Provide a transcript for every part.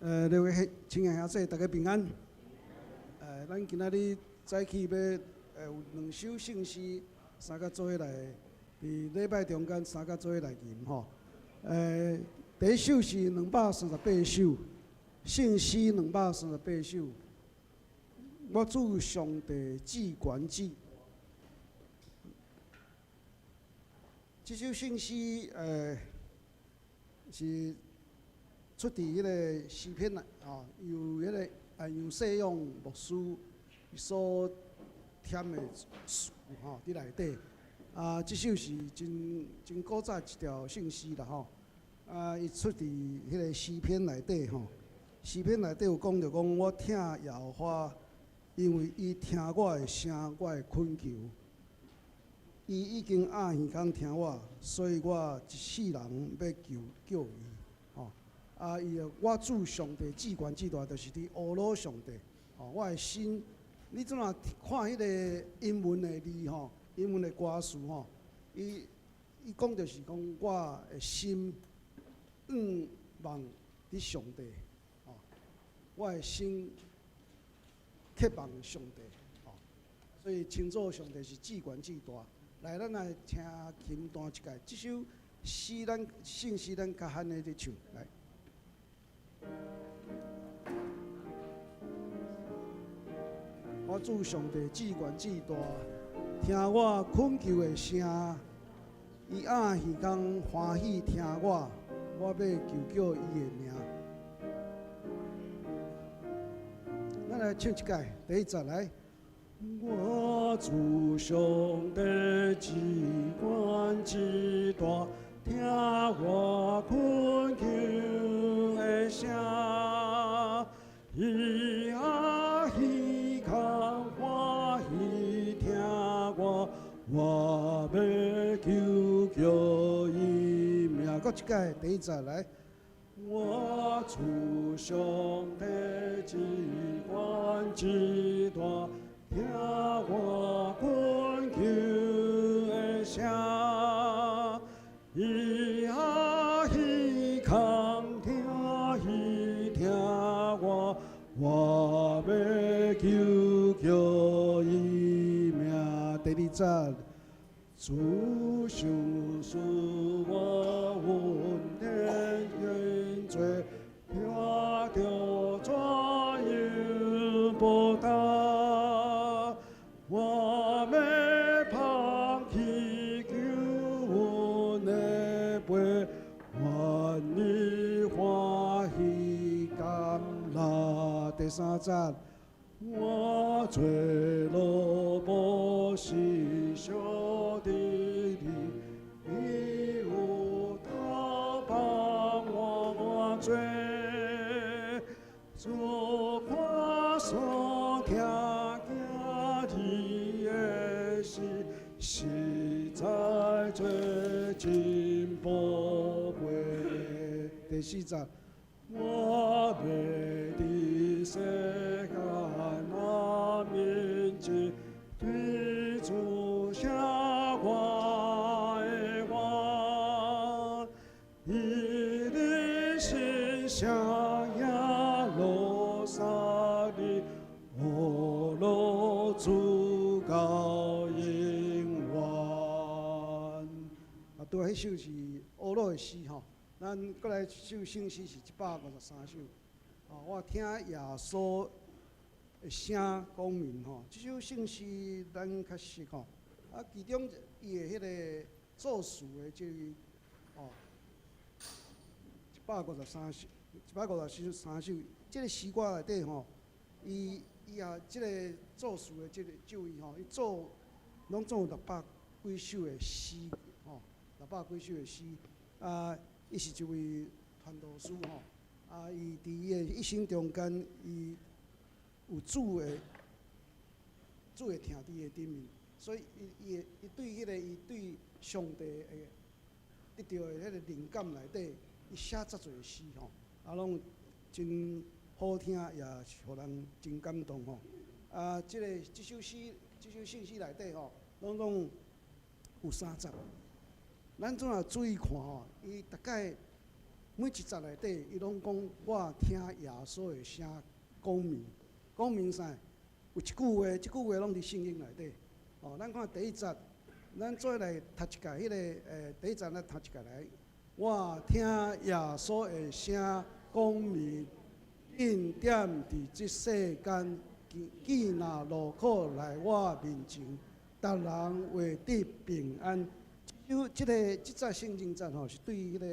各位親愛兄弟，大家平安。咱今仔日早起欲有兩首聖詩，三個做伙來，佇禮拜中間三個做伙來吟吼。第一首是238首，聖詩兩百三十八首。我主上帝至懸至。這首聖詩是出佇彼個詩篇內，吼，由彼個楊世勇牧師所添的詞吼，佇內底。啊，這首是真真古早一條聖詩啦吼。啊，伊出佇彼個詩篇內底吼，詩篇內底有講著講，我疼耶和華，因為伊聽我的聲，我的懇求。伊已經掩耳孔聽我，所以我一世人欲求叫伊，吼。啊！伊的我主上帝至懸至大，就是佇呵咾上帝。吼，我的心，你怎若看彼個英文的字吼，英文的歌詞吼，伊講就是講我的心向望佇上帝，吼，我的心渴望上帝，吼，所以稱做上帝是至懸至大。來，咱來聽琴彈一擺，這首詩咱聖詩咱較罕的咧唱來。我主上帝至懸至大，聽我懇求的聲，伊掩耳孔歡喜聽我，我欲求叫伊的名。咱來唱一擺，第一節來。我主上帝至懸至大，聽我懇求的聲，伊掩耳孔歡喜聽我，我欲求叫伊名。閣一擺，第一節來。我主上帝至懸至大，聽我懇求的聲，伊掩耳孔聽伊聽我，我欲求叫伊名。第二節，主賞賜我恩典真濟，聽著怎樣報答？我欲捧起救恩的杯，願你歡喜甘樂。第三節，我墜落無是小弟弟，你有頭幫我罪，主看所聽見的事，實在最真寶貴。第四節，我欲佇世間若面前，對主寫我的願，伊的心向耶路撒冷，呵咾主到永遠。啊，拄仔彼首是呵咾的詩吼，咱閣來一首聖詩是153首。哦，我聽耶穌的聲講明吼，這首聖詩咱較熟吼。啊，其中伊的彼個作詞的這位哦，153首，153首，這個詩歌內底吼，伊也這個作詞的這位吼，伊做攏總有六百幾首的詩吼，六百幾首的詩。啊，伊是一位傳道師吼。啊，伊佇伊的一生中間，伊有主的疼佇伊的頂面，所以伊對上帝的得著的彼個靈感內底，伊寫遮濟詩吼，啊，攏真好聽，也是予人真感動吼。啊，這首詩，這首聖詩內底吼，攏總有三節。咱總若注意看吼，伊逐擺每一節內底，伊攏講我聽耶穌的聲講明，講明啥？有一句話，這句話攏佇聖經內底。哦，咱看第一節，咱做來讀一屆，彼個第一節咱讀一屆來。我聽耶穌的聲講明，恩典佇這世間，見若落苦來我面前，逐人會得平安。有這個這節聖經節吼，是對彼個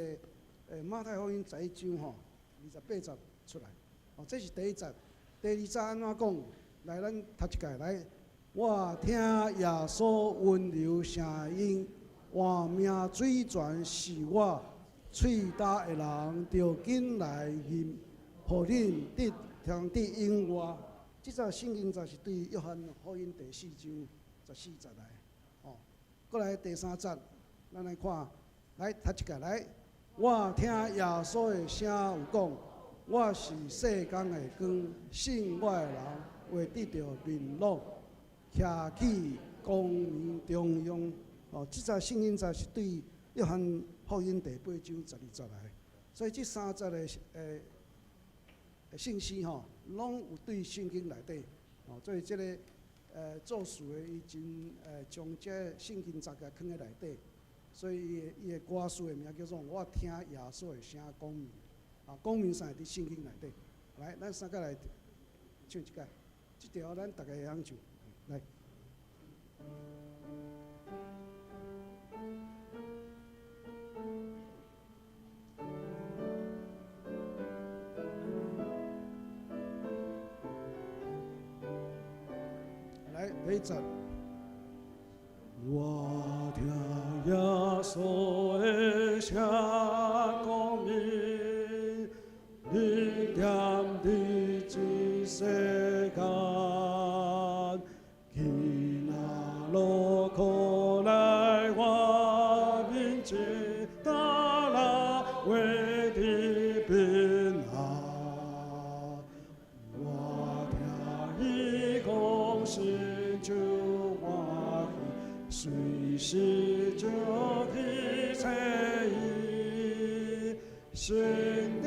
馬太福音11章吼28節出來。哦，這是第一節。第二節按怎講？來，咱讀一屆來。我聽耶穌溫柔聲音，活命水泉是我，喙焦的人著緊來飲，予恁得通得永活。這節聖經節是對約翰福音第4章14節來。哦，閣來第三節，咱來看，來讀一屆來。我聽耶穌的聲有講，我是世間的光，信我的人會得著明樂，徛去光明中央。哦，這節聖經節是對約翰福音第8章12節來。所以這三節的信息吼，攏有對聖經內底。哦，所以這个做詞的伊真將這聖經節共囥佇內底。所以伊的歌詞的名叫做《我聽耶穌的聲講明》，啊，講明啥？佇聖經內底。來，咱三個來唱一擺，這條咱逐家會曉唱。來。來，第一節。我聽耶穌的聲講明，恩典佇這世間，彼若落苦來我面前，逐人會得平安。我聽伊講心就歡喜，隨時就去揣伊，心得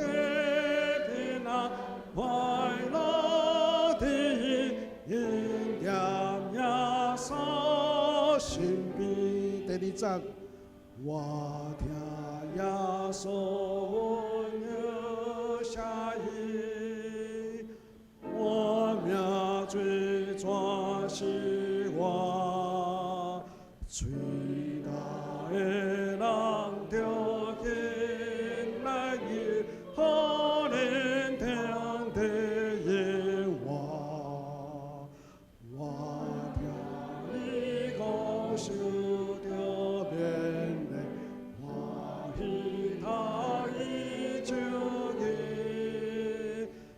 平安，快樂的恩典耶穌身邊。第二節，我聽耶穌溫柔聲音，活命水泉是我，喙焦的人著緊來飲，予恁聽得永活。我聽伊講受著勉勵，歡喜他伊就義，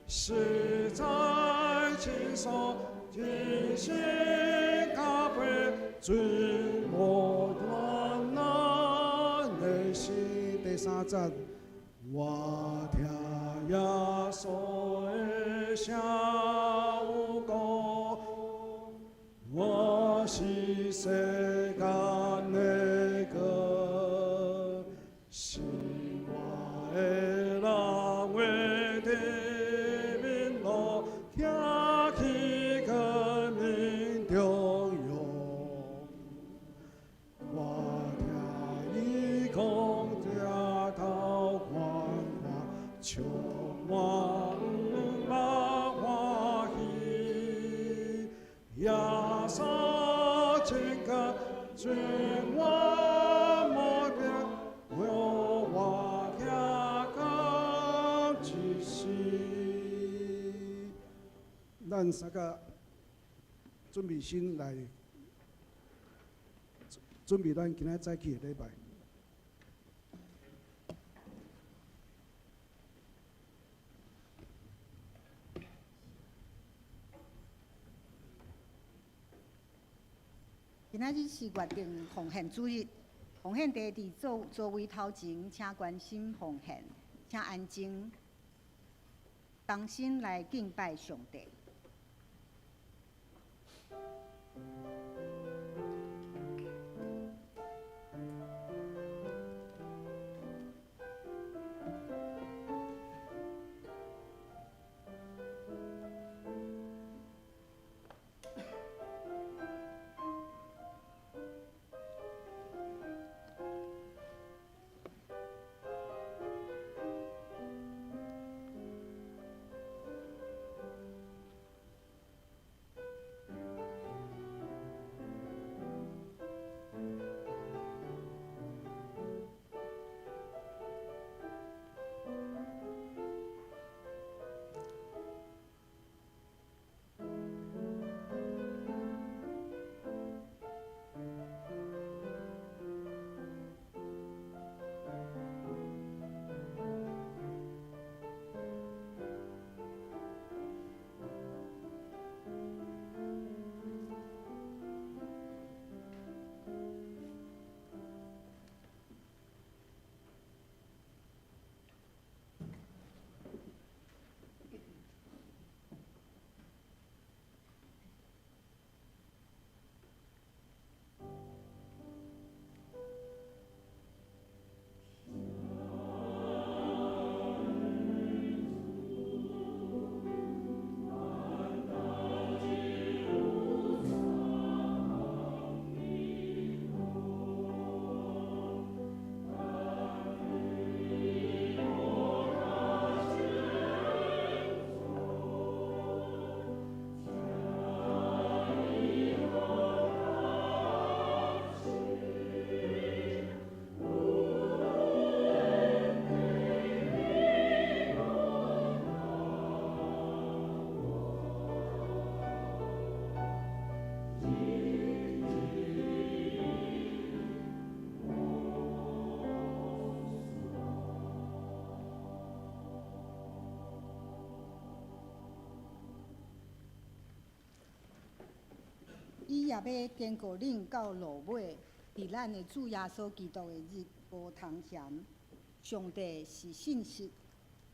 實在輕鬆，人生咖啡最無難的是第三節，我聽耶穌的聲有講，我是世間的光，信我的人會得明樂，徛去光明中央。我聽伊講，抬頭看看，充滿歡喜。耶穌真光，全我無變，予我行到這世。咱三個準備先來準備咱今仔早起的禮拜。今仔日是月定奉獻主日，奉獻地佇座位頭前，請關心奉獻，請安靜，同心來敬拜上帝。伊也欲堅固恁到落尾，佇咱的主耶穌基督的日無通嫌。上帝是信實，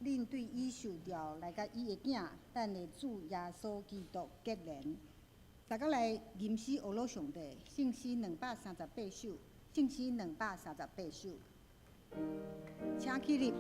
恁對伊受召來佮伊的囝，咱的主耶穌基督結連。大家來吟詩呵咾上帝，聖詩238首，聖詩兩百三十八首，請起立。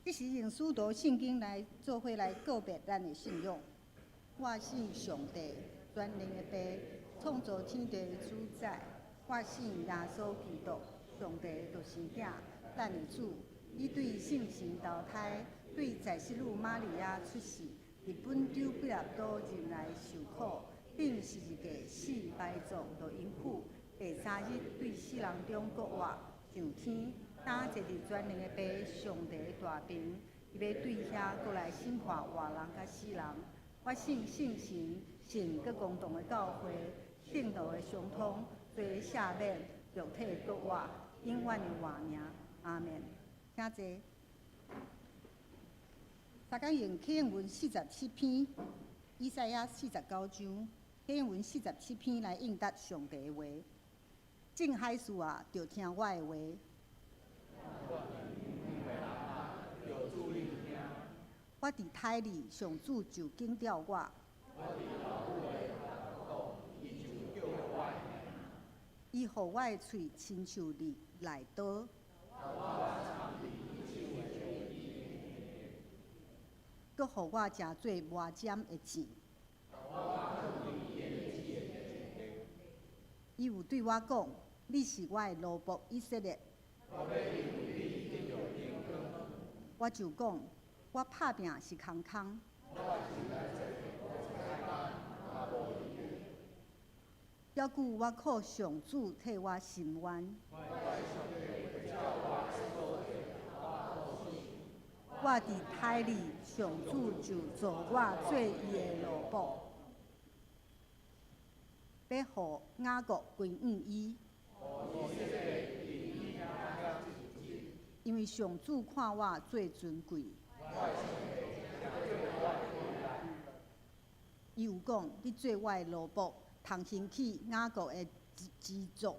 這時用使徒信經來做伙來告別咱的信仰。我信上帝，全能的父，創造天地的主宰。我信耶穌基督，上帝的獨生囝，咱的主。伊對聖神投胎，對在聖女瑪利亞出世，佇本丟彼拉多入來受苦，釘十字架死埋葬落陰府，第三日對死人中復活，上天。擔坐佇全能的父上帝的大爿，伊欲對遐閣來審判活人佮死人。我信聖神，信閣公同的教會，聖徒的相通，罪赦免，肉體復活，永遠的活命。阿們。請坐。大家用啟應文47篇，以賽亞49章，啟應文四十七篇來應答上帝的話。眾海事啊，著聽我的話。我佇胎裡，上主就警照我。伊予我的喙親像利刀，閣予我誠做磨尖的箭。伊有對我講：你是我的奴僕以色列。我就講，我拍拚是空空。猶久我靠上主替我伸冤。我佇胎裡，上主就造我做伊的奴僕，欲予雅各歸向伊。因為上主看我做尊貴。伊有講：你做我的奴僕，通興起雅各的支族。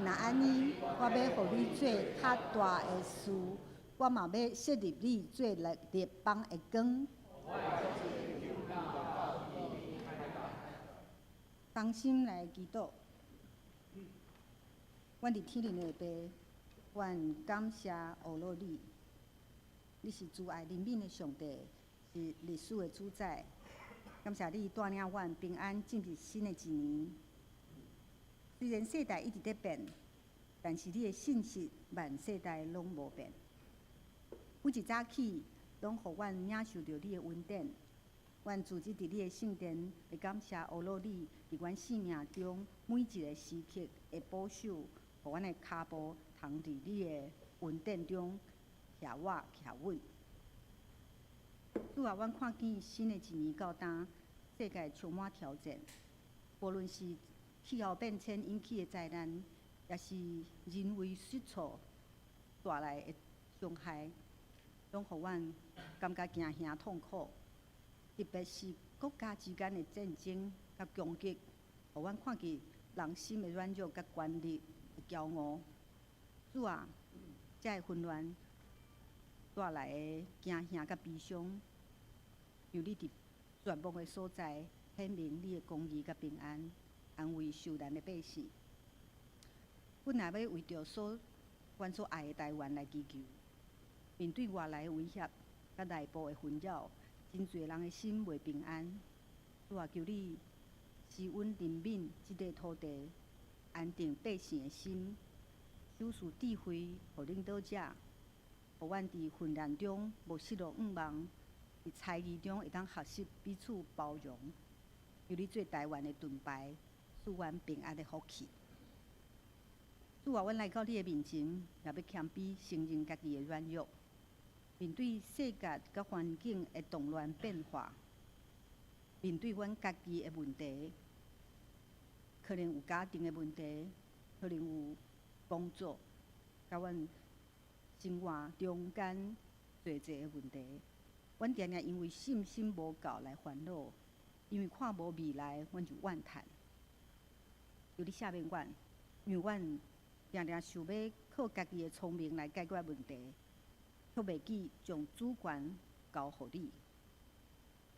若按呢，我欲予你做較大的事，我嘛欲設立你做列邦的光。同心來祈禱，阮佇天頂的父，阮感謝呵咾你，你是慈愛憐憫的上帝，是歷史的主宰。感謝你帶領阮平安進入新的一年。雖然世代一直佇變，但是你的信實萬世代攏無變。每一早起，攏予阮領受著你的恩典，阮聚集佇你的聖殿，會感謝阿羅你佇阮生命中每一个時刻的保守，予阮的跤步通佇你的恩典中徛倚徛穩。主啊，阮看見新的一年到今，世界充滿挑戰，無論是氣候變遷引起的災難，抑是人為失措帶來的傷害，攏予阮感覺驚嚇痛苦。特別是國家之間的戰爭佮攻擊，予阮看見人心的軟弱佮權力的驕傲。主啊，這个紛亂帶來的驚嚇佮悲傷，求你佇絕望的所在顯明你的公義佮平安，安慰受難的百姓。阮也欲為著所阮所愛的台灣來祈求，面對外來的威脅佮內部的紛擾，真濟人的心袂平安。主啊，求你施阮憐憫這个土地，安定百姓的心，賞賜智慧予領導者，予阮佇混亂中無失落向望，佇猜疑中會當學習彼此包容。求你做台灣的盾牌，賜阮平安的福氣。主啊，阮來到你的面前，也欲謙卑承認家己的軟弱。面對世界佮環境的動亂變化，面對阮家己的問題，可能有家庭的問題，可能有工作，佮阮生活中間濟濟的問題，阮定定因為信心無夠來煩惱，因為看無未來，阮就怨嘆。求你赦免阮，因為阮定定想欲靠家己的聰明來解決問題，卻袂記將主權交予你。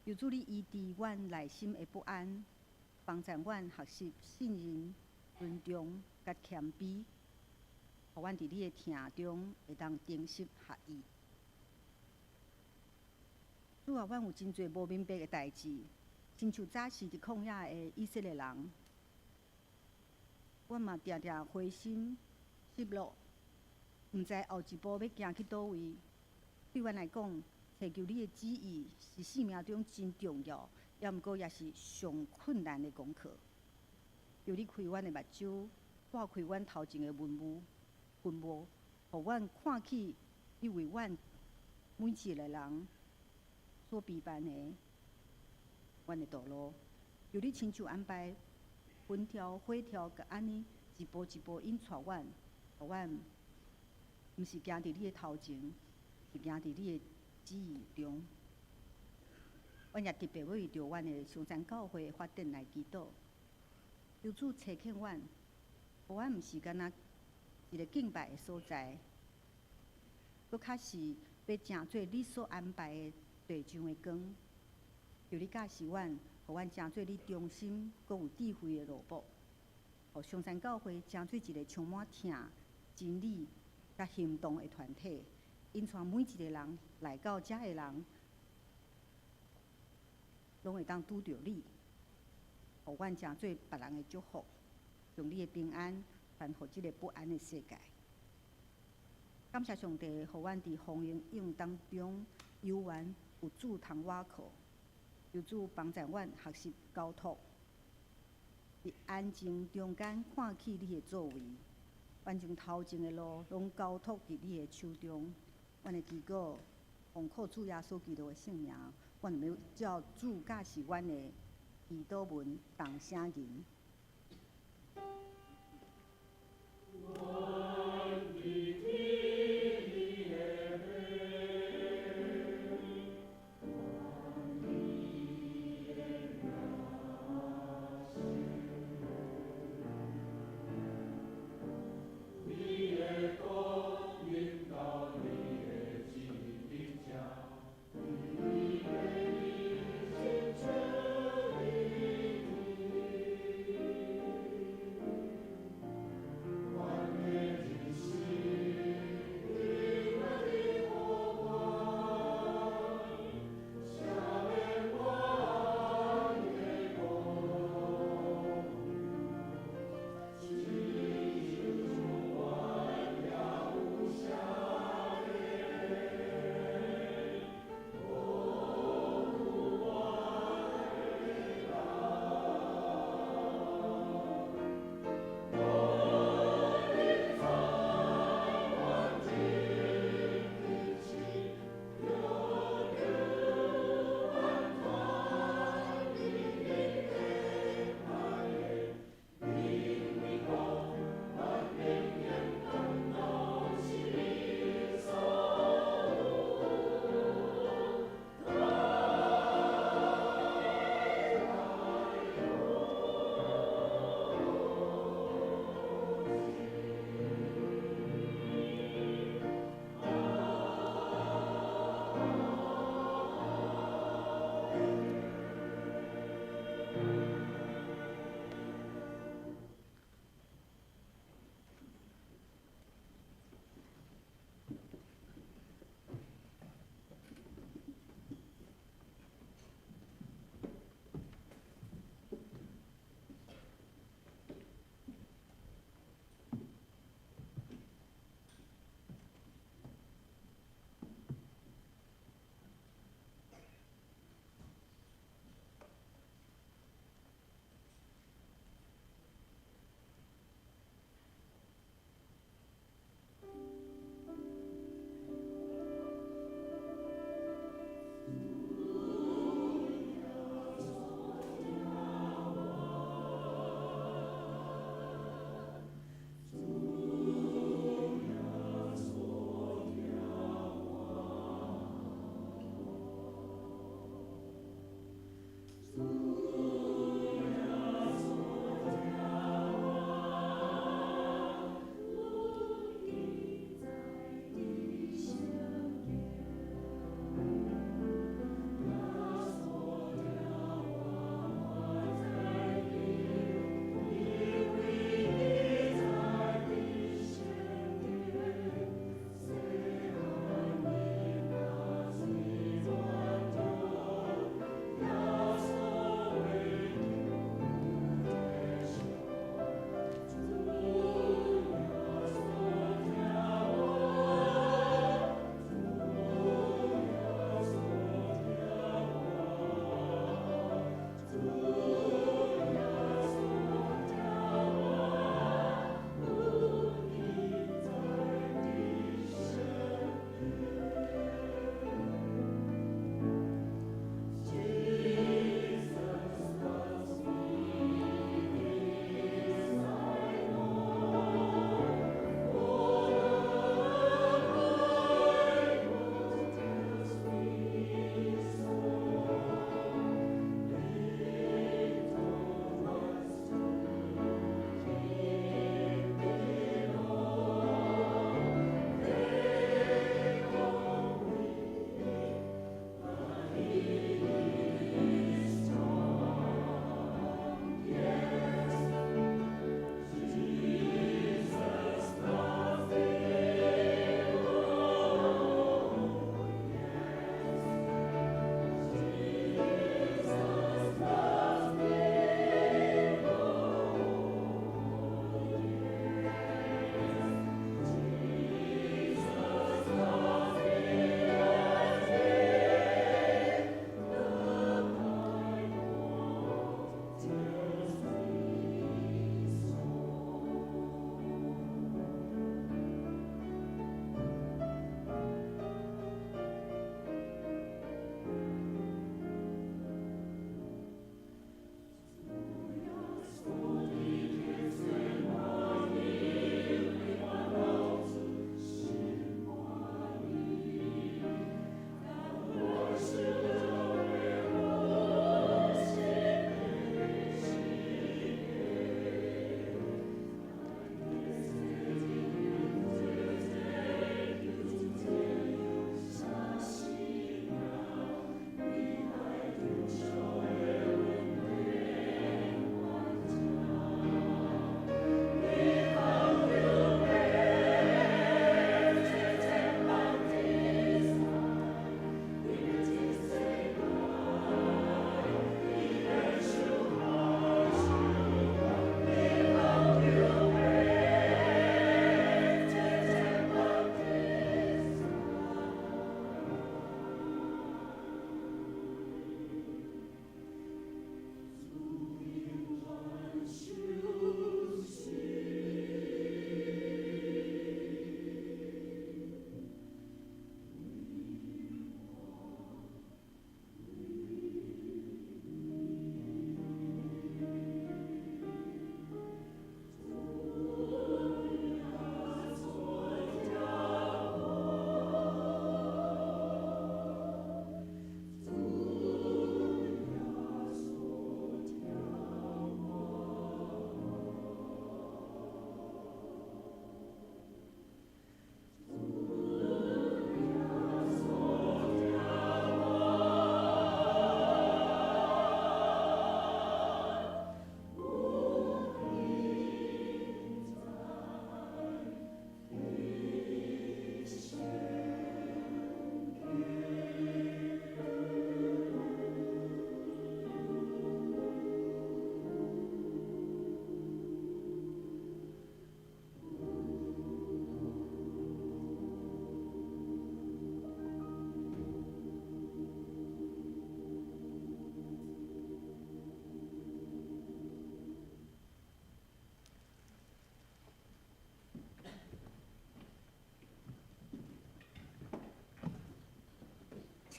求主你醫治阮內心的不安，幫助阮學習信任、尊重佮謙卑，予阮佇你的疼中會當珍惜合一。主啊，阮有真濟無明白的代誌，親像早時佇曠野的以色列人，阮嘛定定灰心失落，毋知後一步欲行去佗位。對阮來講，尋求你的旨意是生命中真重要，抑毋過也是上困難的功課。求你開阮的目睭，撥開阮頭前的雲霧，雲霧，予阮看起你為阮每一个人所備辦的阮的道路。求你親手安排雲柱、火柱，佮按呢一步一步引帶阮，予阮毋是行佇你的頭前，是行佇你的旨意中。阮也特別為著阮的松山教會的發展來祈禱，求主差遣阮，予阮毋是干焦一个敬拜的所在，閣較是欲成做你所安排的地上的光。求你教示阮，予阮成做你忠心、閣有智慧的奴僕，予松山教會成做一个充滿疼、真理、佮行動的團體，引帶每一个人來到遮的人，攏會當拄著你，予阮成做別人的祝福，將你的平安傳予這个不安的世界。感謝上帝，予阮佇風風雨雨當中，猶原有主通倚靠，求主幫助阮學習交託，佇安靜中間看起你的作為，阮將頭前的路攏交託佇你的手中。阮的祈禱，奉靠主耶穌基督的聖名，阮欲照主教示阮的祈禱文同聲吟。 阮的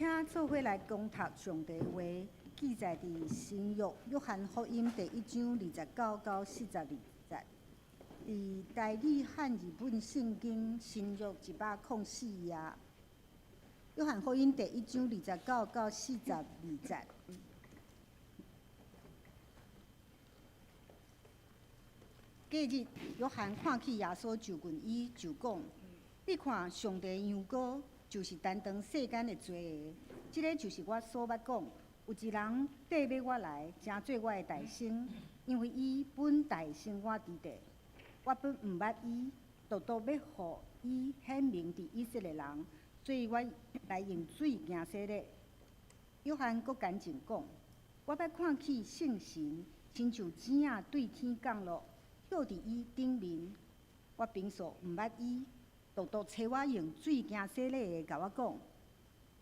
請做伙來恭讀上帝話，記載佇新約約翰福音第一章29到42節。佇台語漢字本聖經新約104頁。約翰福音第一章二十九到四十二節。隔日，約翰看見耶穌就近伊，就講：你看，上帝羊羔，就是擔當世間的罪的。這个就是我所捌講，有一人綴尾我來，成做我的大先，因為伊本大先我佇地。我本毋捌伊，獨獨欲予伊顯明佇以色列人，所以我來用水行洗禮。約翰閣趕緊講：我捌看見聖神親像箭仔對天降落，歇佇伊頂面。我平素毋捌伊，獨獨差我用水行洗禮的，共我講：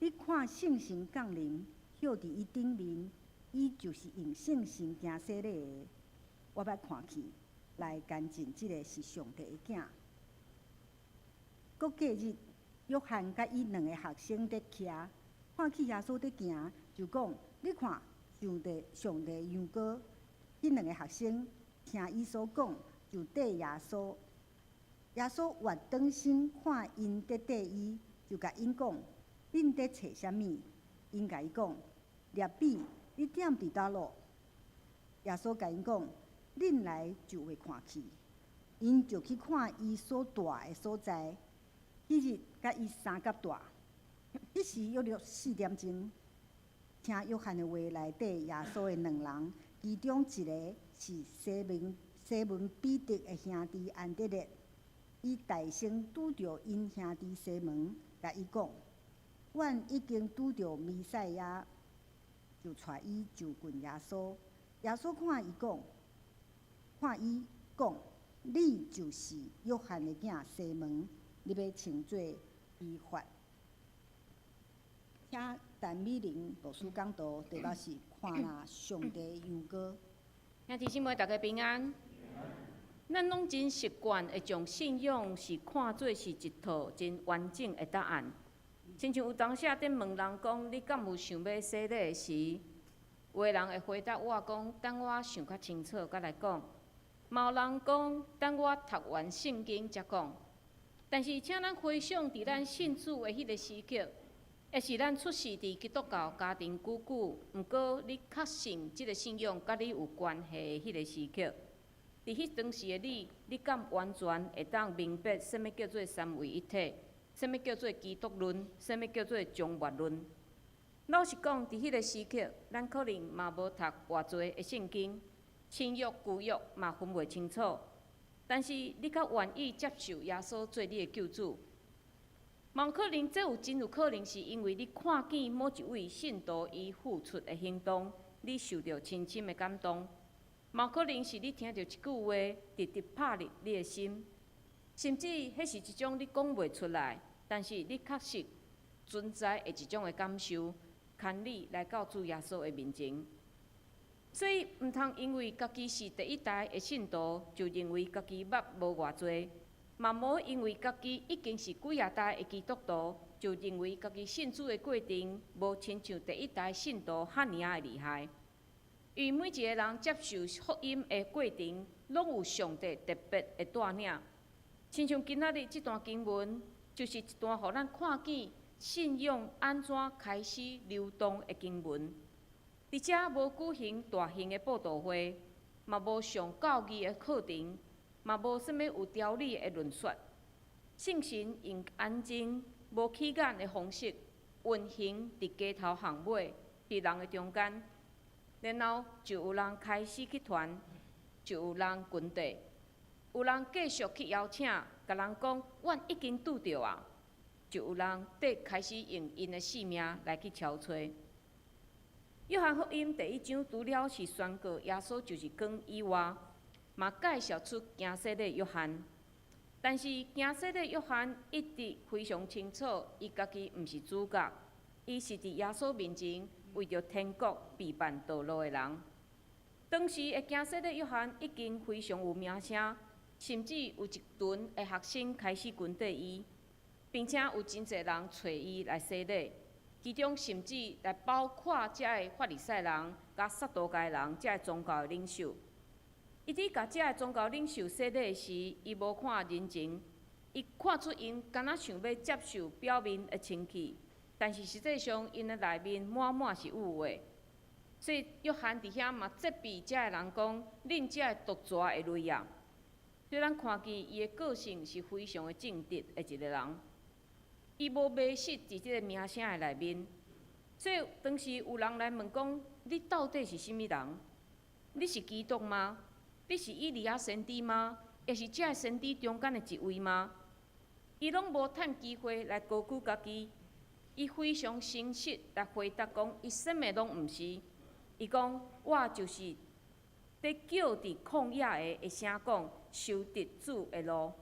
你看聖神降臨，歇佇伊頂面，伊就是用聖神行洗禮的。我捌看見，來見證這个是上帝的囝。閣過日，約翰佮伊兩个學生佇徛，看見耶穌佇行，就講：你看，上帝上帝羊羔。彼兩个學生聽伊所講，就綴耶穌。耶穌越轉身看𪜶佇綴伊，就共𪜶講：恁佇揣啥物？𪜶共伊講：辣彼，你踮佇佗落？耶穌共𪜶講：恁來就會看去。𪜶就去看伊所蹛的所在。彼日佮伊相佮蹛。彼時約略4點鐘，聽約翰的話來綴耶穌的兩人，其中一个是西門彼得的兄弟安德烈。伊大聲拄著𪜶兄弟西門，共伊講：阮已經拄著彌賽亞，就帶伊就近耶穌。耶穌看伊講，看伊講，你就是約翰的囝西門，你欲稱做基法。請陳美玲牧師講道，題目是看哪上帝羊羔。兄弟姊妹，大家平安。咱攏真習慣會將信仰是看做是一套真完整的答案。親像有當時佇問人講，你敢有想欲洗禮時，有的人會回答我講，等我想較清楚，才來講。嘛有人講，等我讀完聖經才講。但是，請咱回想佇咱信主的彼个時刻，抑是咱出世佇基督教家庭久久，毋過你確信這个信仰佮你有關係的彼个時刻，佇彼當時的你，你敢完全會當明白啥物叫做三位一體，啥物叫做基督論，啥物叫做終末論？老實講，佇彼个時刻，咱可能嘛無讀偌濟的聖經，新約舊約嘛分袂清楚。但是你較願意接受耶穌做你的救主，嘛有可能，這有真有可能是因為你看見某一位信徒伊付出的行動，你受著深深的感動。嘛有可能是你聽著一句話，直直拍入你的心，甚至彼是一種你講袂出來，但是你確實存在的一種的感受，牽你來到主耶穌的面前。所以，毋通因為家己是第一代的信徒，就認為家己捌無偌濟；嘛無因為家己已經是幾仔代的基督徒，就認為家己信主的過程無親像第一代信徒遐爾仔的厲害。因為每一个人接受福音的過程，攏有上帝特別的帶領。親像今仔日這段經文，就是一段予咱看見信仰按怎開始流動的經文。佇遮無舉行大型的布道會，嘛無上教義的課程，嘛無啥物有條理的論說。聖神用安靜、無起眼的方式運行佇街頭巷尾，佇人的中間，然後就有人開始去傳，就有人跟綴，有人繼續去邀請，共人講：阮已經拄著啊！就有人佇開始用𪜶的性命來去敲揣。約翰福音第一章除了是宣告耶穌就是光以外，嘛介紹出行洗禮約翰。但是行洗禮約翰一直非常清楚，伊家己毋是主角，伊是佇耶穌面前為著天國備辦道路的人。當時的行洗禮約翰已經非常有名聲，甚至有一群的學生開始跟綴伊，並且有真濟人揣伊來洗禮。其中甚至來包括遮个法利賽人、佮撒都該人，遮个宗教的領袖。伊佇共遮个宗教領袖洗禮時，伊無看人情，伊看出𪜶敢若想欲接受表面的清氣，但是實際上𪜶的內面滿滿是有的。所以約翰佇遐嘛責備遮个人講：恁遮个毒蛇的類啊！所以咱看見伊的個性是非常的正直的一個人，伊無迷失佇這个名聲的內面。所以當時有人來問講：你到底是啥物人？你是基督嗎？你是以利亞先知嗎？抑是遮个先知中間的一位嗎？伊攏無趁機會來高舉家己，伊非常誠實來回答講：伊啥物攏毋是。伊講：我就是佇叫佇曠野的的聲講，修直主的路。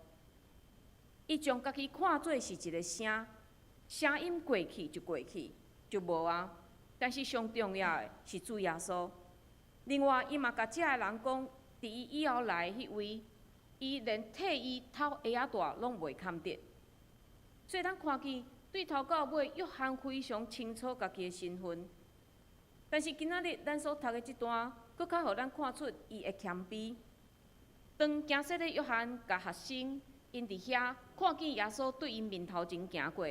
伊將家己看做是一个聲，聲音過去就過去，就無啊。但是上重要的是主耶穌。另外，伊嘛共遮个人講，佇伊以後來彼位，伊連替伊脫鞋仔帶攏袂堪得。所以咱看見對頭到尾，約翰非常清楚家己的身份。但是今仔日咱所讀的這段，閣較予咱看出伊的謙卑。當行洗禮約翰共學生𪜶佇遐看見耶穌對𪜶面頭前行過，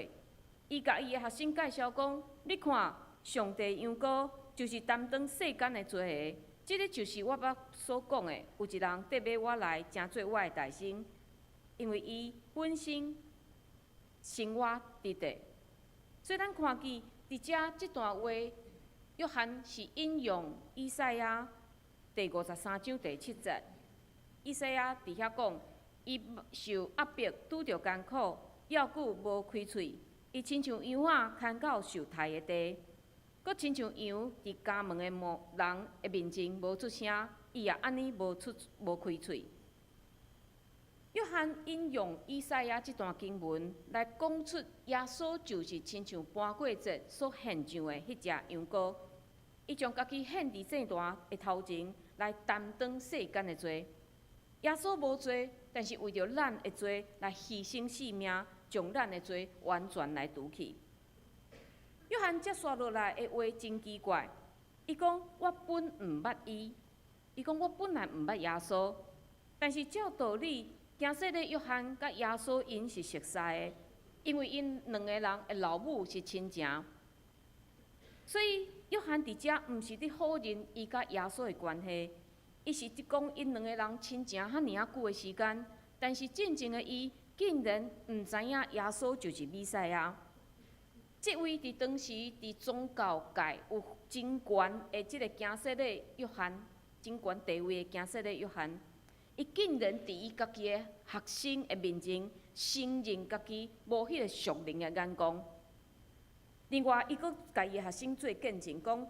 伊共伊的學生介紹講：你看，上帝羊羔就是擔當世間的罪的，這个就是我捌所講的，有一人綴尾我來，成做我的大先，因為伊本身先我佇的。所以咱看見佇遮這段話，約翰是引用以賽亞第53章第7節。以賽亞佇遐講，伊受壓迫，拄著艱苦，猶閣無開喙。伊親像羊仔牽到受刣的地，閣親像羊佇絞門的牧人的面前無出聲，伊也按呢無出無開喙。約翰引用以賽亞這段經文來講出耶穌就是親像盤過節所獻上的彼隻羊羔，伊將家己獻佇祭壇的頭前來擔當世間的罪。耶穌無罪，但是為著咱的罪來犧牲性命，將咱的罪完全來除去。約翰接紲落來的話真奇怪，伊講我本毋捌伊，伊講我本來毋捌耶穌，但是照道理，行洗禮約翰佮耶穌𪜶是熟似的，因為𪜶兩个人的老母是親情，所以約翰佇遮毋是佇否認伊佮耶穌的關係，伊是佇講𪜶兩个人親情遐爾仔久的時間，但是真正的伊竟然毋知影耶穌就是彌賽亞。這位佇當時佇宗教界有真懸的這个行洗禮約翰，真懸地位的行洗禮約翰。伊竟然佇伊家己的學生的面前承認家己無彼个屬靈的眼光。另外，伊閣共伊的學生做見證，講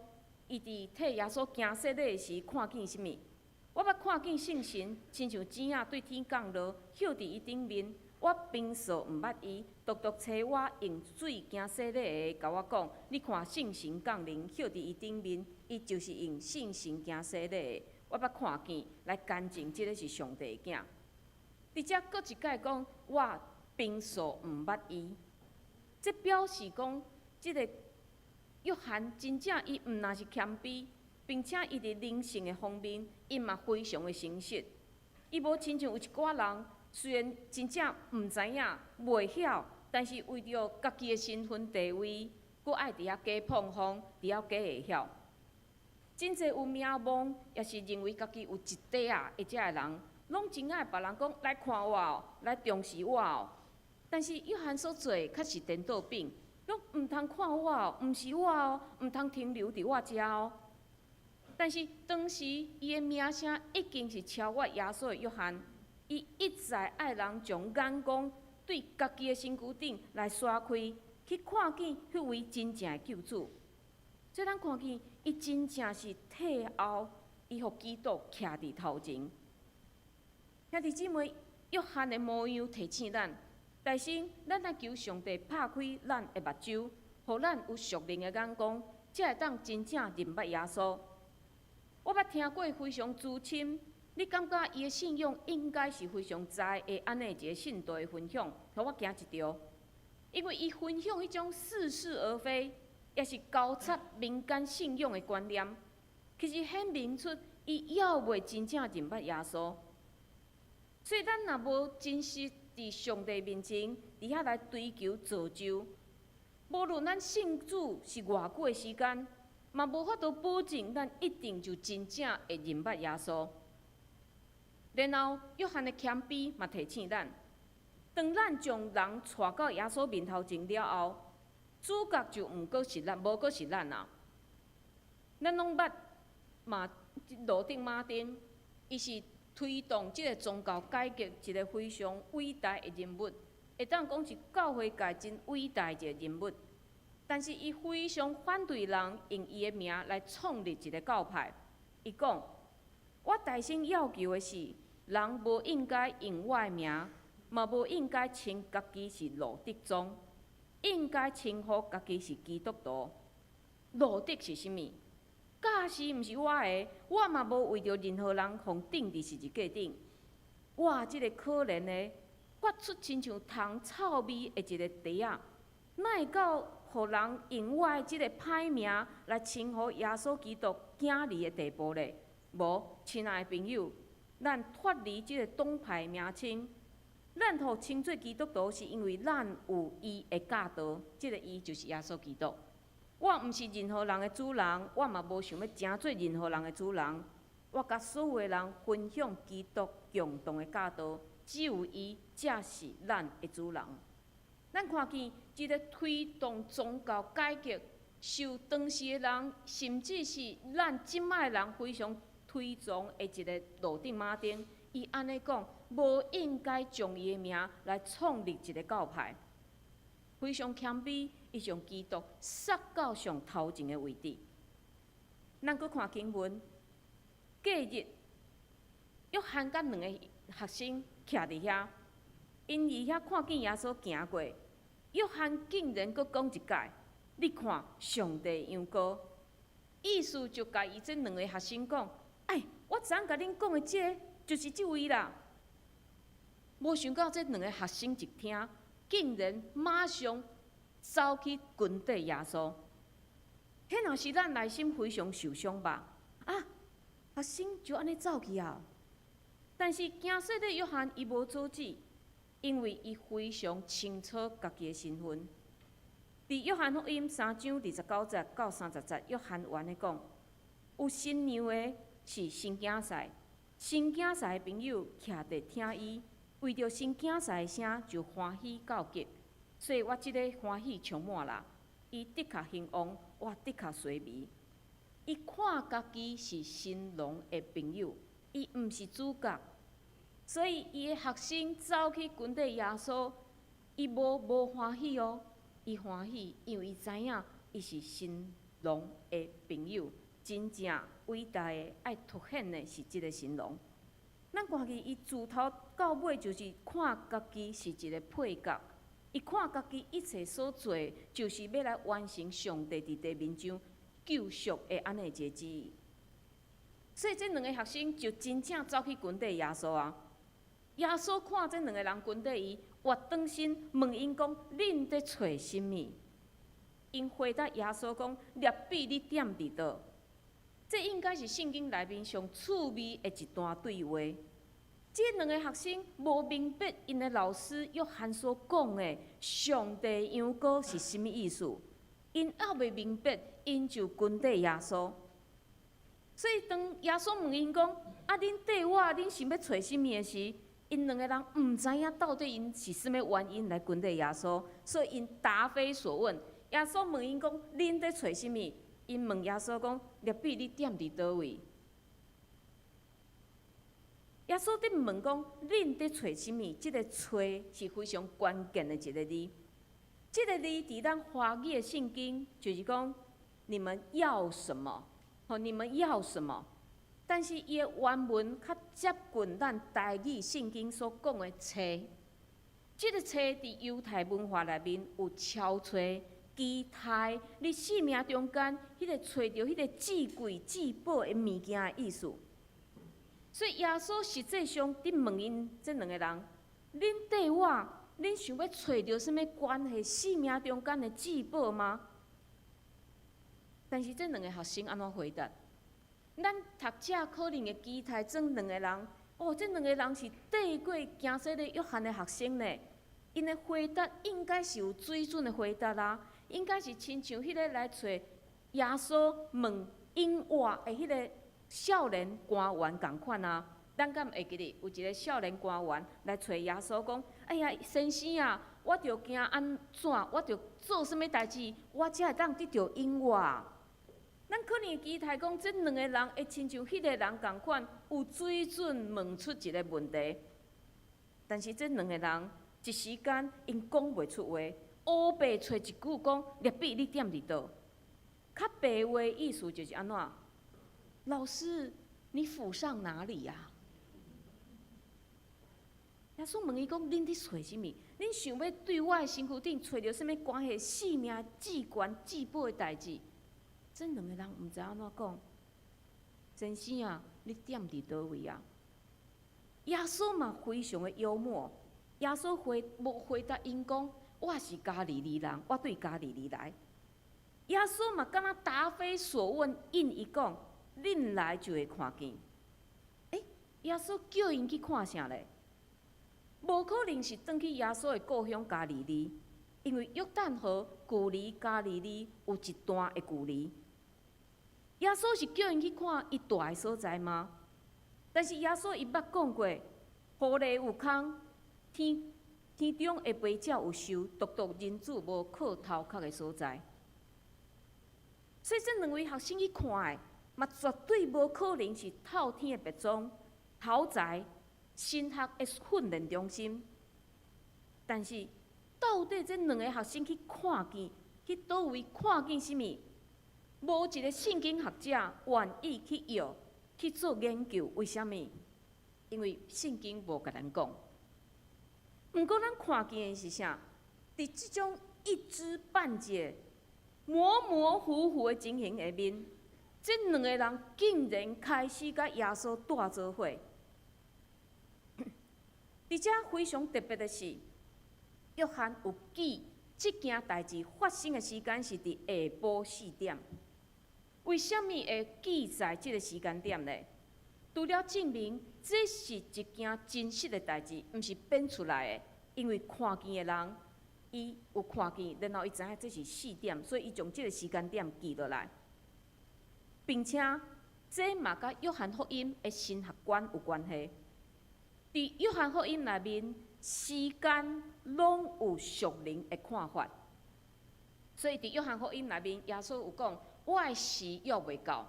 伊佇替耶穌行洗禮時看見啥物？我捌看見聖神親像箭仔對天降落，歇佇伊頂面。我平素毋捌伊，獨獨差我用水行洗禮的，共我講：你看聖神降臨，歇佇伊頂面，伊就是用聖神行洗禮的。我捌看見來乾淨，這个是上帝的囝。佇遮閣一擺講，我平素毋捌伊，這表示講，這个約翰真正伊毋但是謙卑，並且伊佇靈性的方面，伊嘛非常的誠實。伊無親像有一寡人，雖然真正毋知影、袂曉，但是為著家己的身份地位，閣愛佇遐假膨風，佇遐假會曉。真濟有名望，抑是認為家己有一塊仔的遮个人，攏真愛別人講來看我哦，來重視我哦。但是約翰所做的較是顛倒反，講毋通看我哦，毋是我哦，毋通停留佇我遮哦。但是當時伊的名聲已經是超越耶穌的約翰，伊一再愛人將眼光對家己的身軀頂來徙開，去看見彼位真正的救主。所以咱看見伊真正是退後，伊予基督徛佇頭前。兄弟姊妹，約翰的模樣提醒咱，但是咱愛求上帝拍開咱的目睭，予咱有屬靈的眼光，才會當真正認捌耶穌。我捌聽過非常資深，你感覺伊的信仰應該是非常知的按呢一个信徒的分享，予我驚一跳，因為伊分享彼種似是而非。也是交插民間信仰的觀念，其實顯明出伊猶未真正認捌耶穌。所以咱若無真實佇上帝面前，佇遐來追求造就，無論咱信主是偌久的時間，嘛無法度保證咱一定就真正會認捌耶穌。然後，約翰的謙卑嘛提醒咱，當咱將人帶到耶穌面頭前了後，主角就毋閣是咱，無閣是咱啊。咱攏捌嘛，路德馬丁，伊是推動這個宗教改革一個非常偉大的人物，會當講是教會界真偉大一個人物。但是伊非常反對人用伊的名來創立一個教派。伊講：我大聲要求的是，人無應該用我的名，嘛無應該稱家己是路德宗，應該稱呼家己是基督徒。路德是啥物？教士毋是我的，我嘛無為著任何人予釘佇十字架頂。我這個可憐的，發出親像蟲臭味的一個蹄仔，哪會到予人用我的這個歹名來稱呼耶穌基督囝兒的地步咧？無，親愛的朋友，咱脫離這個黨派名稱，咱予稱做基督徒，是因為咱有伊的教導，這個伊就是耶穌基督。我毋是任何人的主人，我嘛無想欲成做任何人的主人。我共所有的人分享基督共同的教導，只有伊才是咱的主人。咱看見這個推動宗教改革、受當時的人，甚至是咱這擺的人非常推崇的一個路德馬丁，伊按呢講，無應該將伊的名來創立一個教派，非常謙卑。伊將基督殺到上頭前的位置。咱閣看經文，隔日，約翰佮兩個學生徛佇遐，𪜶佇遐看見耶穌行過，約翰竟然閣講一擺：你看，上帝羊羔。意思就共伊這兩個學生講：哎，我昨昏共恁講的這個，就是這位啦。無想到這兩個學生一聽，竟然馬上走去跟綴耶穌，彼若是咱內心非常受傷吧？啊，學生就按呢走去啊！但是行洗禮約翰伊無阻止，因為伊非常清楚家己的身份。佇約翰福音3章29節到30節，約翰按呢講：有新娘的是新囝婿，新囝婿的朋友徛佇聽伊，為著新囝婿的聲就歡喜到極。所以我這个歡喜充滿啦，伊的確興旺，我的確衰微。伊看家己是新郎的朋友，伊毋是主角，所以伊的學生走去跟綴耶穌，伊無無歡喜哦，伊歡喜，因為伊知影伊是新郎的朋友，真正偉大的愛凸顯的是這个新郎。咱看見伊自頭到尾就是看家己是一個配角。伊看家己一切所做，就是欲來完成上帝佇地面上救贖的按呢一个旨意。所以這兩個學生就真正走去跟綴耶穌啊！耶穌看這兩個人跟綴伊，活轉身問𪜶講：恁佇揣啥物？𪜶回答耶穌講：辣彼，你踮佇佗？這應該是聖經內面上趣味的一段對話。這兩個學生無明白𪜶的老師約翰所講的上帝羊羔是啥物意思，𪜶猶未明白，𪜶就跟綴耶穌。所以當耶穌問𪜶講：啊，恁綴我，恁想欲揣啥物的時，𪜶兩个人毋知影到底𪜶是啥物原因來跟綴耶穌，所以𪜶答非所問。耶穌問𪜶講：恁佇揣啥物？𪜶問耶穌講：辣彼，你踮佇佗位？耶穌佇問講：恁佇揣啥物？這个揣是非常關鍵的一个字。這个字佇咱華語的聖經就是講：你們要什麼？吼，你們要什麼？但是伊的原文較接近咱台語聖經所講的揣。這个揣佇猶太文化內面有超揣、期待，你生命中間彼个揣著彼个至貴至寶的物件的意思。所以耶穌實際上佇問𪜶這兩个人：恁綴我，恁想欲揣著啥物關係生命中間的至寶嗎？但是這兩个學生按怎回答？咱讀者可能會期待這兩个人，哦，這兩个人是綴過行洗禮約翰的學生呢。𪜶的回答應該是有水準的回答啦，應該是親像彼个來揣耶穌問永活的彼个少年官員仝款啊。咱敢會記得有一个少年官員來揣耶穌講：哎呀，先生啊，我著行按怎，我著做啥物代誌，我才會當得著永活？咱可能會期待講，這兩个人會親像彼个人仝款，有水準問出一个問題。但是這兩个人一時間，𪜶講袂出話，烏白揣一句講：ラビ，你踮佇佗？較白話意思就是按怎？老師，你府上哪裡呀？耶穌問伊講：恁佇揣啥物？恁想欲對我的身軀頂揣著啥物關係性命至懸至寶的代誌？這兩个人毋知按怎講。先生啊，你踮佇佗位啊？耶穌嘛非常的幽默。耶穌回無回答𪜶講：我是加利利人，我對加利利來。耶穌嘛敢若答非所問，應伊講：恁來就會看見。欸，耶穌叫𪜶去看啥咧？無可能是轉去耶穌的故鄉加利利，因為約旦河距離加利利有一段的距離。耶穌是叫𪜶去看伊蹛的所在嗎？但是耶穌伊捌講過，狐狸有空，天天中的飛鳥有巢，獨獨人子無靠頭殼的所在。所以這兩位學生去看的，嘛絕對無可能是透天的別莊、豪宅、神學的訓練中心。但是，到底這兩个學生去看見，去佗位看見啥物？無一个聖經學者願意去藥去做研究，為啥物？因為聖經無共咱講。毋過咱看見的是啥？佇這種一知半解、模模糊糊的情形下面，這兩个人竟然開始佮耶穌蹛做伙。而且非常特別的是，約翰有記這件代誌發生的時間是佇下晡四點。為啥物會記載這个時間點呢？除了證明這是一件真實的代誌，毋是編出來的。因為看見的人，伊有看見，然後伊知影這是四點，所以伊將這个時間點記落來，並且這嘛佮約翰福音的神學觀有關係。佇約翰福音內面，時間攏有屬靈的看法。所以佇約翰福音內面，耶穌有講：我的時猶未到。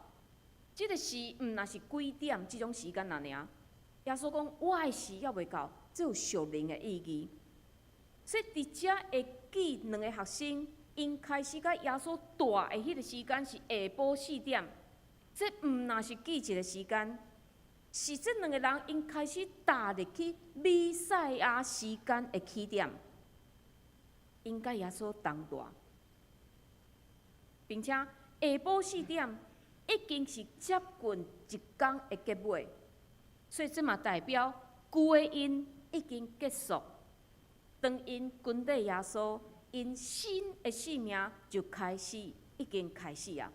這个時毋若是幾點這種時間爾爾。耶穌講：我的時猶未到，這有屬靈的意義。所以佇遮會記兩个學生，𪜶開始佮耶穌蹛的彼个時間是下晡四點，這毋若是記一个時間，是這兩个人𪜶開始踏入去彌賽亞時間的起點，𪜶佮耶穌同蹛，並且下晡四點已經是接近一工的結尾，所以這嘛代表舊的𪜶已經結束。當𪜶跟綴耶穌，𪜶新的生命就開始，已經開始啊！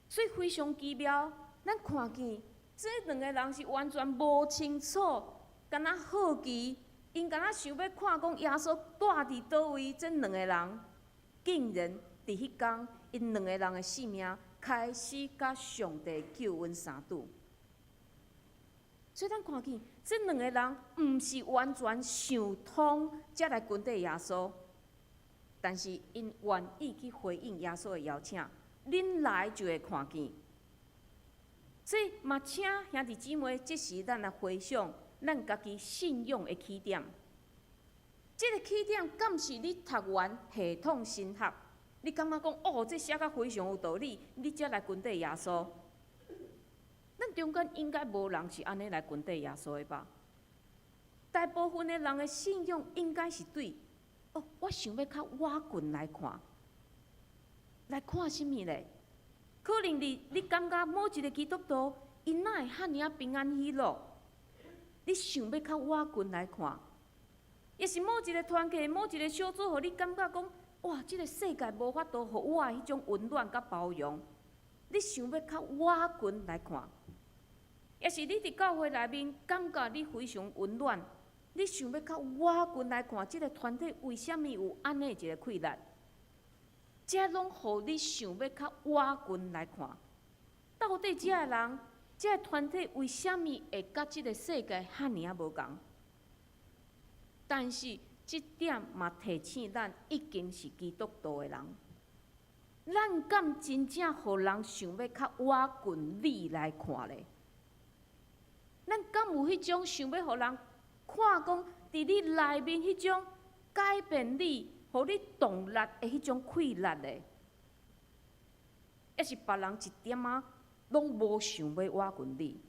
所以非常奇妙，咱看見這兩个人是完全無清楚，敢若好奇，𪜶敢若想欲看講耶穌蹛佇佗位，這兩个人竟然佇彼工，𪜶兩个人的生命開始佮上帝救恩相拄。所以咱看見這兩个人毋是完全想通才來跟綴耶穌，但是𪜶願意去回應耶穌的邀請，恁來就會看見。所以嘛，請兄弟姊妹，這時咱來回想咱家己信仰的起點。這个起點敢是你讀完系統神學，你感覺講哦，這寫甲非常有道理，你才來跟綴耶穌？咱中間應該無人是按呢來跟綴耶穌的吧？大部分的人的信仰應該是對哦，我想欲較倚近來看，來看啥物咧？可能你感覺某一个基督徒，伊哪會遐爾仔平安喜樂？你想欲較倚近來看，抑是某一个團契、某一个小組，予你感覺講，哇，這个世界無法度予我的彼種溫暖佮包容，你想欲較倚近來看，抑是你佇教會內面感覺你非常溫暖，你想欲較倚近來看，這个團體為啥物有按呢一个氣力？這攏予你想欲較倚近來看，到底這个人、這个團體為啥物會佮這个世界遐爾仔無仝？但是這點嘛提醒咱，已經是基督徒的人，咱敢真正予人想欲較倚近你來看咧？咱敢有彼種想欲予人看講，佇你內面彼種改變你、予你動力的彼種氣力咧？抑是別人一點仔攏無想欲倚近你，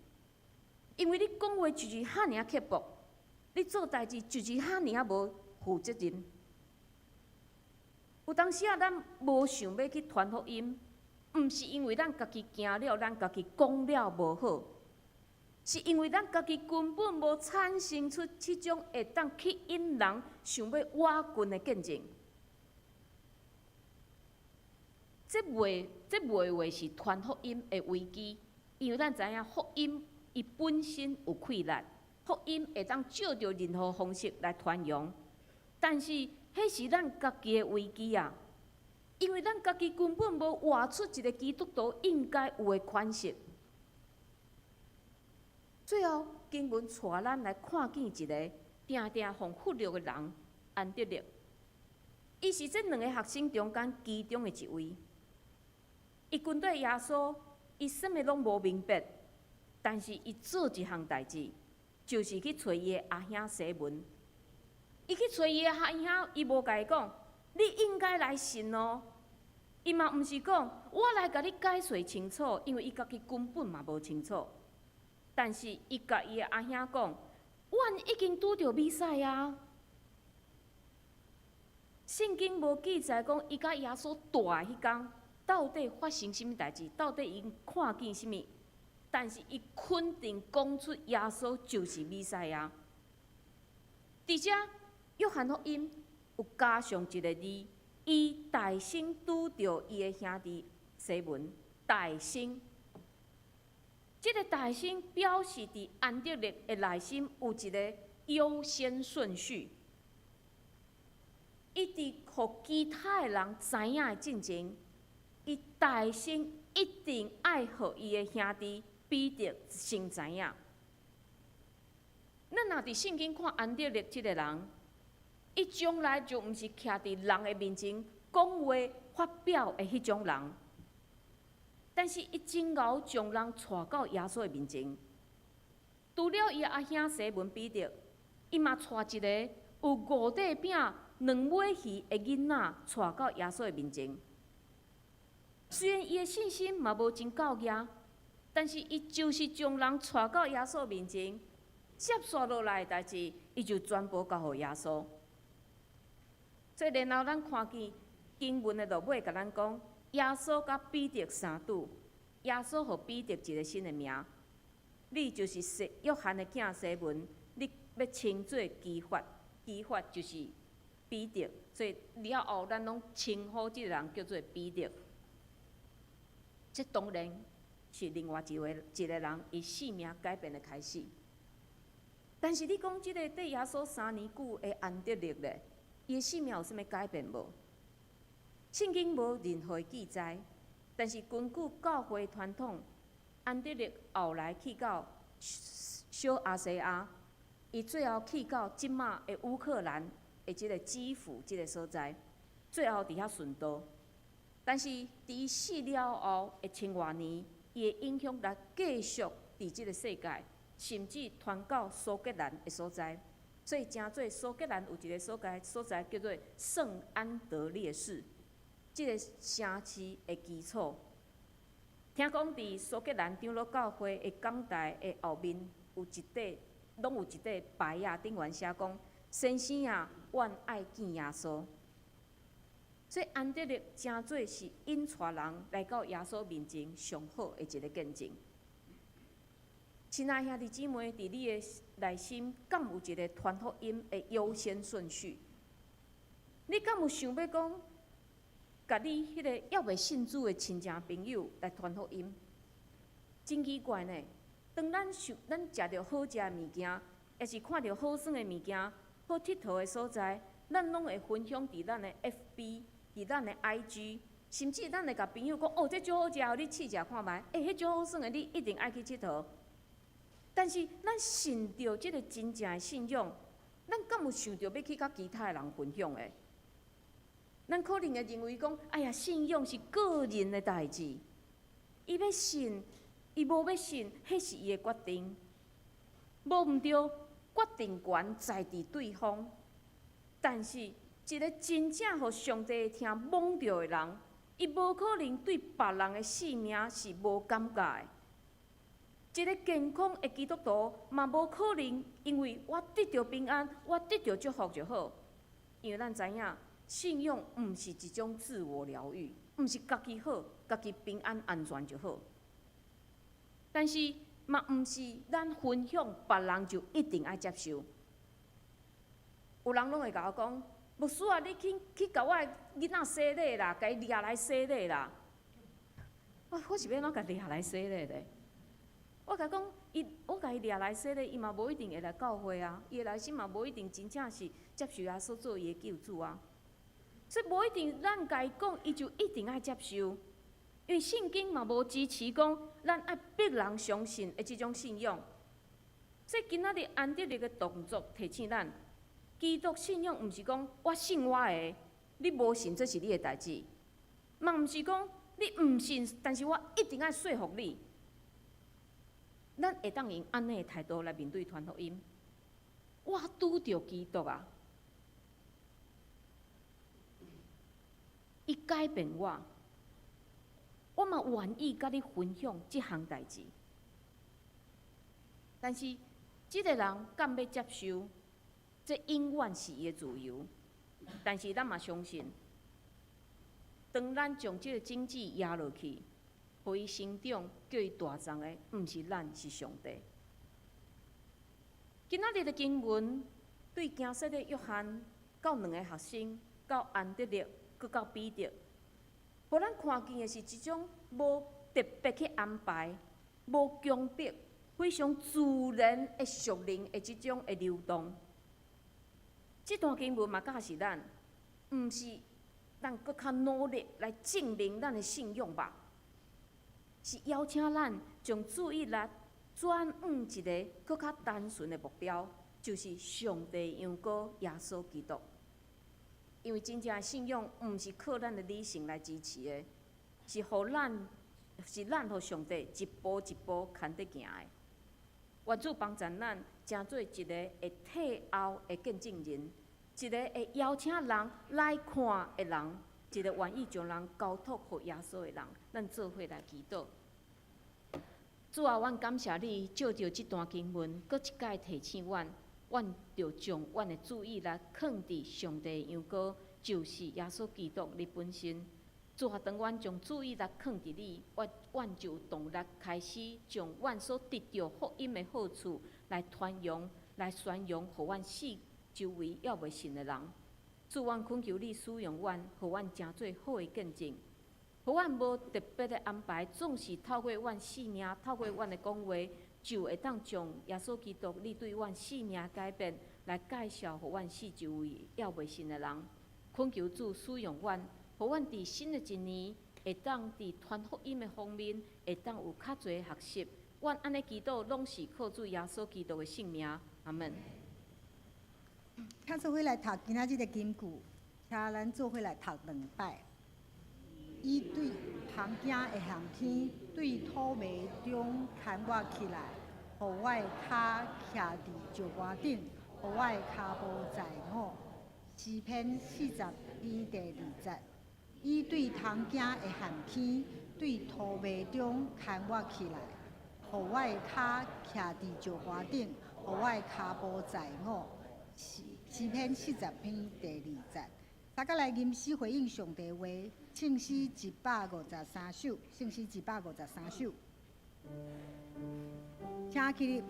因為你講話就是遐爾仔刻薄，你做代誌就是遐爾仔無負責任。有當時仔咱無想欲去傳福音，毋是因為咱家己驚了，咱家己講了無好，是因為咱家己根本無產生出這種會當吸引人想欲倚近的見證。這袂話是傳福音的危機，因為咱知影福音伊本身有氣力，福音會當藉著任何方式來傳揚。但是，彼是咱家己的危機啊！因為咱家己根本無活出一个基督徒應該有的款式。最後，經文帶咱來看見一个定定予忽略的人——安德烈。伊是這兩个學生中間其中的一位。伊跟綴耶穌，伊啥物攏無明白，但是伊做一項代誌，就是去揣伊的阿兄西門。伊去揣伊的阿兄，伊無共伊講，你應該來信哦。伊嘛毋是講，我來共你解釋清楚，因為伊家己根本嘛無清楚。但是伊共伊的阿兄講，阮已經拄著彌賽亞。聖經無記載講，伊佮耶穌蹛彼工，到底發生啥物代誌？到底𪜶看見啥物？但是伊肯定講出耶穌就是彌賽亞。佇遮約翰福音有加上一个字，伊大先拄著伊的兄弟西門，大先。這个大先表示佇安德烈的內心有一个優先順序。伊佇予其他的人知影的進前，伊大先一定愛予伊的兄弟彼得先知影。咱若佇聖經看安德烈這个人，伊從來就毋是徛佇人的面前講話發表的彼種人，但是伊真𠢕將人帶到耶穌的面前。除了伊阿兄西門彼得，伊嘛帶一个有五塊餅、兩尾魚的囡仔帶到耶穌的面前。雖然伊的信心嘛無真夠額，但是伊就是將人帶到耶穌面前，接續落來的代誌，伊就全部交予耶穌。所以，然後咱看見經文的落尾，共咱講，耶穌佮彼得相拄，耶穌予彼得一个新的名，你就是西約翰的囝西門，你欲稱做基法，基法就是彼得，所以了後咱攏稱呼這个人叫做彼得。這當然是另外一位一个人伊生命改變的開始。但是你講這个綴耶穌3年久的安德烈咧，伊的生命有啥物改變無？聖經無任何記載，但是根據教會傳統，安德烈後來去到小亞細亞，伊最後去到這馬的烏克蘭的這个基輔這个所在，最後佇遐殉道。但是佇伊死了後的千外年，伊的影響力繼續佇這个世界，甚至傳到蘇格蘭的所在。所以成做蘇格蘭有一个所在，所在叫做聖安德烈市，這个城市的基礎。聽講佇蘇格蘭長老教會的講台的後面有一塊，攏有一塊牌仔，頂懸寫講：先生啊，阮愛見耶穌。所以安德烈成做是引帶人來到耶穌面前上好的一个見證。親愛兄弟姊妹，佇你的內心，敢有一个傳福音的優先順序？你敢有想欲講，共你彼个猶未信主的親戚朋友來傳福音。真奇怪呢！當咱想咱食著好食的物件，抑是看著好耍的物件、好𨑨迌的所在，咱攏會分享佇咱的 FB、佇咱的 IG，甚至咱會共朋友講：哦，這足好食，予你試食看覓。欸，彼足好耍的，你一定愛去𨑨迌。但是咱信著這个真正的信仰，咱敢有想著欲去佮其他的人分享的？咱可能會認為講：哎呀，信仰是個人的代誌，伊欲信，伊無欲信，彼是伊的決定。無毋對，決定權在佇對方。但是，一个真正予上帝的疼摸著的人，伊無可能對別人的性命是無感覺的。一个健康的基督徒嘛，無可能因為我得著平安，我得著祝福就好。因為咱知影，信仰毋是一種自我療癒，毋是家己好、家己平安安全就好。但是嘛，毋是咱分享，別人就一定愛接受。有人攏會共我講：牧師啊，你去去共我的囡仔洗禮啦，共伊掠來洗禮啦。我是欲按怎共掠來洗禮咧？我共伊講，伊我共伊掠來洗禮，伊嘛無一定會來教會啊。伊的內心嘛無一定真正是接受耶穌做伊的救主啊。所以無一定咱共伊講，伊就一定愛接受。因為聖經嘛無支持講咱愛逼人相信的這種信仰。所以今仔日安德烈的動作提醒咱，基督信仰毋是講我信我的，你無信這是你的代誌。嘛毋是講你毋信，但是我一定愛說服你。咱會當用按呢的態度來面對傳福音。我拄著基督啊，伊改變我，我嘛願意佮你分享這項代誌。但是，這个人敢欲接受，這永遠是伊的自由。但是，咱嘛相信，當咱將這个種子壓落去，予伊成長，叫伊大欉的，毋是咱，是上帝。今仔日的經文對行洗禮約翰到兩个學生，到安德烈，閣到彼得，予咱看見的是一種無特別去安排、無強迫、非常自然的屬靈的這種的流動。這段經文嘛教示咱，毋是咱閣較努力來證明咱的信仰吧？是邀請咱將注意力轉往一个閣較單純的目標，就是上帝羊羔耶穌基督。因為真正的信仰毋是靠咱的理性來支持的，是予咱是咱予上帝一步一步牽著行的。願主幫助咱，成做一个會退後的見證人，一个會邀請人來看的人，一个願意將人交託予耶穌的人。咱做伙來祈禱。主啊，阮感謝你，藉著這段經文，閣一擺提醒阮，阮著將阮的注意力囥佇上帝的羊羔，就是耶穌基督你本身。主啊，當阮將注意力囥佇你，我阮就有動力開始將阮所得著福音的好處來傳揚、來宣揚，予阮四周圍猶未信的人。主，阮懇求你使用阮，予阮成做好的見證。予阮無特別的安排，總是透過阮生命，透過阮的講話，就會當將耶穌基督你對阮生命改變，來介紹予阮四周圍猶未信的人。懇求主使用阮，予阮佇新的一年，會當佇傳福音的方面，會當有較濟學習。阮按呢祈禱，攏是靠主耶穌基督的聖名。阿門。請做伙來讀今仔日的金句，請咱做伙來讀兩擺。伊對蜂驚的陷坑，對土迷中牽我起來，予我的跤徛佇石岩頂，予我的跤步載我。詩篇40篇第2節。伊對蜂驚的陷坑，對塗迷中牽我起來，予我的跤徛佇石岩頂，予我的跤步載我。詩篇40篇第2節。大家來吟詩回應上帝話，聖詩153首，聖詩153首，請起立。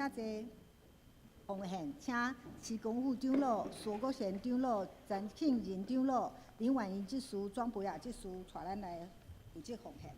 遐濟奉獻，請市公府長老、蘇國賢長老、陳慶仁長老、林婉儀執事、莊培亞執事帶咱來負責奉獻。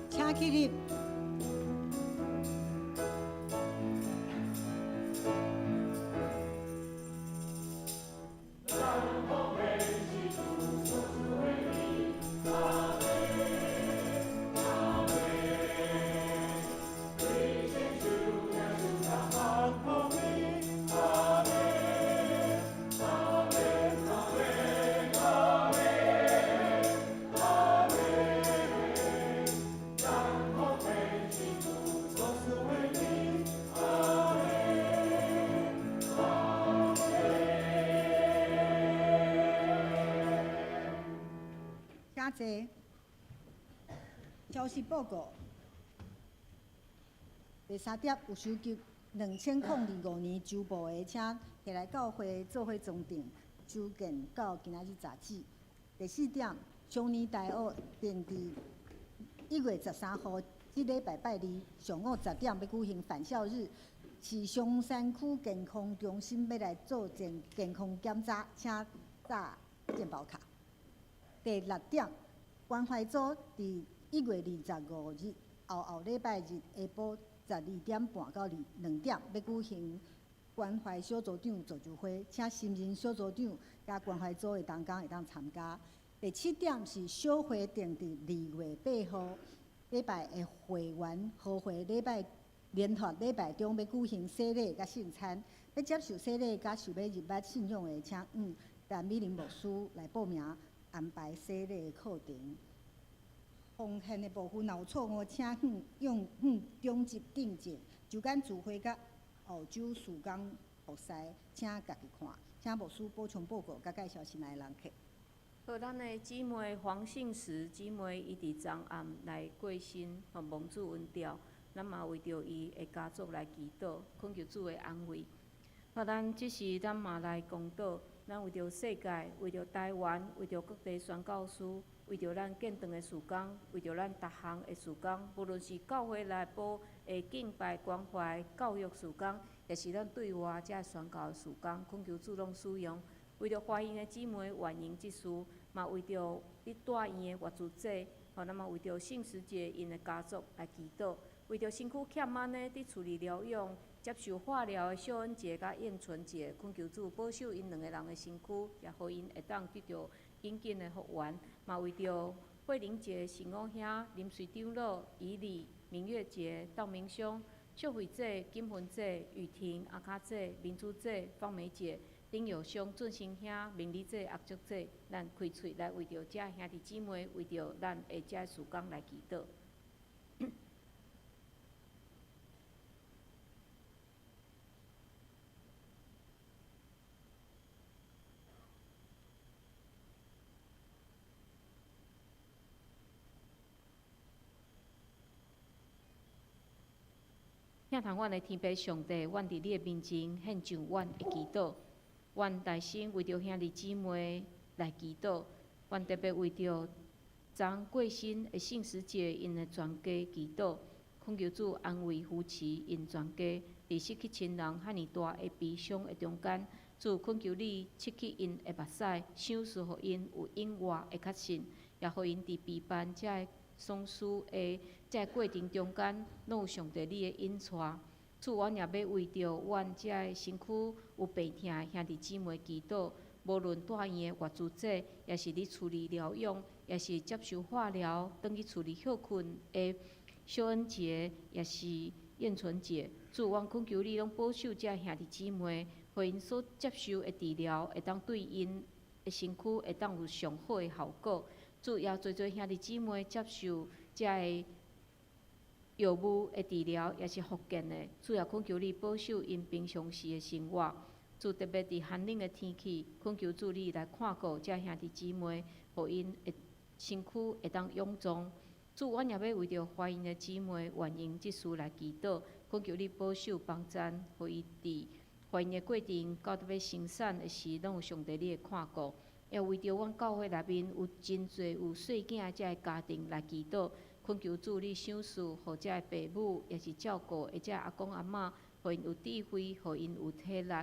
請起立。請坐。消息報告。第三點，有收集2025年周報的，請提來教會做伙裝訂，收件到今仔日截止。第四點，雙年大學定佇1月13號，這禮拜拜二上午10點欲舉行返校日，是松山區健康中心欲來做健康檢查，請帶健保卡。第六點，關懷組佇1月25日後後禮拜日下晡12點半到2點，欲舉行關懷小組長座談會，請新任小組長佮關懷組的同工會當參加。第七點是小會定佇2月8號禮拜的會員和會禮拜聯合禮拜中欲舉行洗禮佮聖餐，欲接受洗禮佮想欲入捌信仰的，請陳美玲牧師來報名安排洗禮的課程。奉獻的部分若有錯誤，請用中集訂正。周間聚會佮澳洲事工服侍，請家己看。請牧師補充報告佮介紹新來的人客。好，咱的姊妹黃信實姊妹，伊佇昨暗來過身，予蒙主恩召，咱嘛為著伊的家族來祈禱，懇求主的安慰。好，咱這時咱嘛來公禱，咱為著世界，為著台灣，為著各地宣教師，為著咱建堂的事工，為著咱逐項的事工，無論是教會內部的敬拜關懷、教育事工，抑是咱對外遮宣教的事工，懇求主攏使用。為著華興的姊妹婉瑩執事，嘛為著佇大院的活主姐，吼，咱嘛為著聖師姐𪜶的家族來祈禱，為著身軀欠安的佇厝裡療養、接受化療的小恩姐佮燕純姐，懇求主保守𪜶兩个人的身軀，也予𪜶會當得著緊緊的復原。嘛為著慧玲姐、成武兄、林瑞長老、以禮、明月姐、道明兄、秀慧姐、金芬姐、雨婷、阿卡姐、明珠姐、芳梅姐、丁友兄、俊生兄、明丽姐、阿竹姐，咱开喙來為著遮兄弟姊妹，為著咱的遮事工來祈禱。疼疼阮的天父上帝，阮佇你的面前獻上阮的祈禱。阮大聲為著兄弟姊妹來祈禱，阮特別為著昨過身的聖師姐𪜶的全家祈禱，懇求主安慰扶持𪜶全家，佇失去親人遐爾大的悲傷的中間，主懇求你拭去𪜶的目屎，賞賜予𪜶有永活的確信，也予𪜶佇陪伴遮个喪事的這个過程中間，攏有上帝你的引帶。主，阮也欲為著阮遮个身軀有病痛的兄弟姊妹祈禱，無論住院的月子姐，抑是佇厝裡療養，抑是接受化療，轉去厝裡歇睏的小恩姐，抑是燕純姐。主，阮懇求你攏保守遮兄弟姊妹，予𪜶所接受的治療會當對𪜶的身軀會當有上好的效果。主，也濟濟兄弟姊妹接受遮个藥物的治療，抑是復健的，主也懇求你保守𪜶平常時的生活。主，特別佇寒冷的天氣，懇求主你來看顧遮兄弟姊妹，予𪜶的身軀會當勇壯。主，阮也欲為著懷孕的姊妹原因這事來祈禱，懇求你保守幫贊，予伊佇懷孕的過程到欲生產的時，攏有上帝你的看顧。也為著阮教會內面有真濟有細囝的遮个家庭來祈禱，懇求主你賞賜，予遮个爸母，抑是照顧的遮阿公阿嬤，予𪜶有智慧，予𪜶有體力，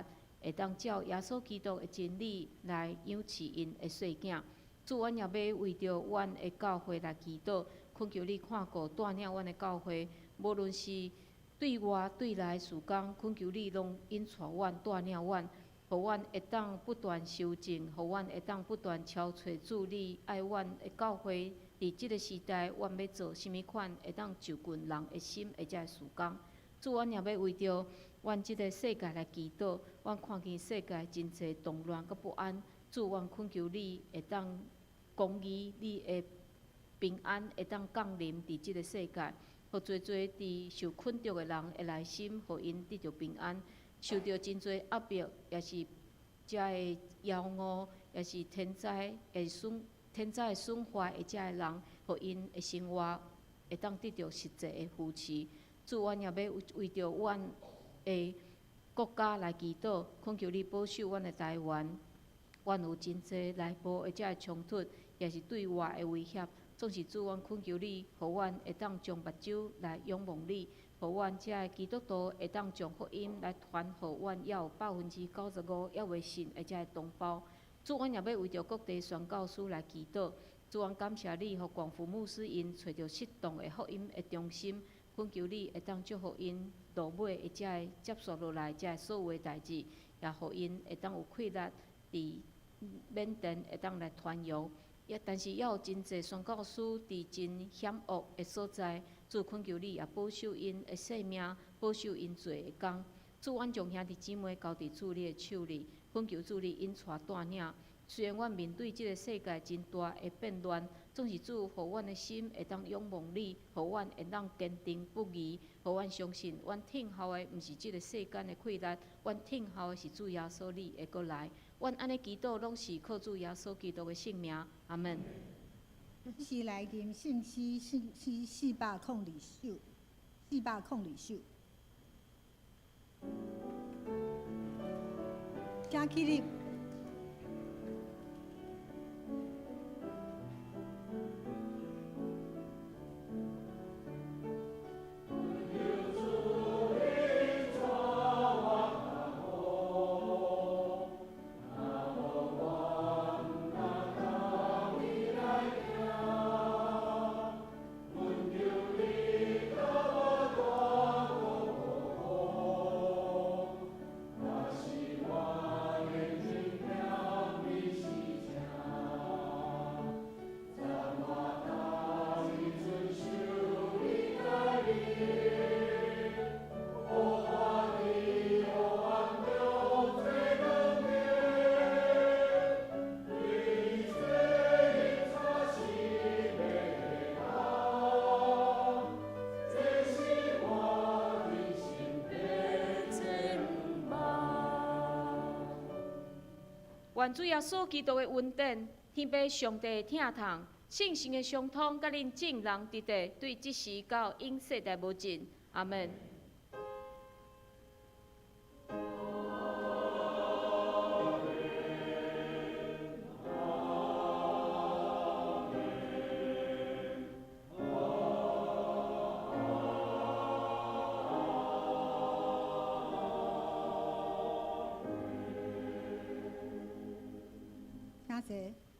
會當照耶穌基督的真理來養飼𪜶的細囝。主，阮也欲為著阮的教會來祈禱，懇求你看顧帶領阮的教會，無論是對外對內事工，懇求你攏引帶阮帶領阮，予阮會當不斷修正，予阮會當不斷敲揣主你愛阮的教會，佇這个時代，阮欲做啥物款會當就近人的心的這个事工。主，阮也欲為著阮這个世界來祈禱，阮看見世界真濟動亂佮不安。主，阮懇求你會當公義，你的平安會當降臨佇這个世界，予濟濟佇受困著的人的內心，予𪜶得著平安。受著真濟壓迫，抑是遮个妖惡，抑是天災的損天災的損壞的遮个人，予𪜶的生活會當得著實際的扶持。主，阮也欲為著阮的國家來祈禱，懇求你保守阮的台灣。阮有真濟內部的遮个衝突，抑是對外的威脅，總是主，阮懇求你，予阮會當將目睭來仰望你，予阮遮个基督徒會當將福音來傳予阮猶有95%猶未信的遮个同胞。主，阮也欲為著各地宣教師來祈禱。主，阮感謝你，予廣福牧師𪜶揣著適當的福音的中心，懇求你會當祝福𪜶落尾的遮个接續落來遮个所有的代誌，也予𪜶會當有氣力佇緬甸會當來傳揚。也但是猶有真濟宣教師佇真險惡的所在，主懇求你也保守𪜶的性命，保守𪜶做的工。主，阮將兄弟姊妹交佇主你的手裡，懇求主你引帶帶領。雖然阮面對這个世界真大的變亂，總是主，予阮的心會當仰望你，予阮會當堅定不移，予阮相信，阮等候的毋是這个世間的氣力，阮等候的是主耶穌你會閣來。阮按呢祈禱，攏是靠主耶穌基督的聖名，阿們。是來吟聖詩，聖詩402首，402首。請起立。願主耶穌基督的恩典、天父上帝的疼痛、聖神的相通，佮恁眾人佇佇，對這時到永世代無盡。阿門。請坐。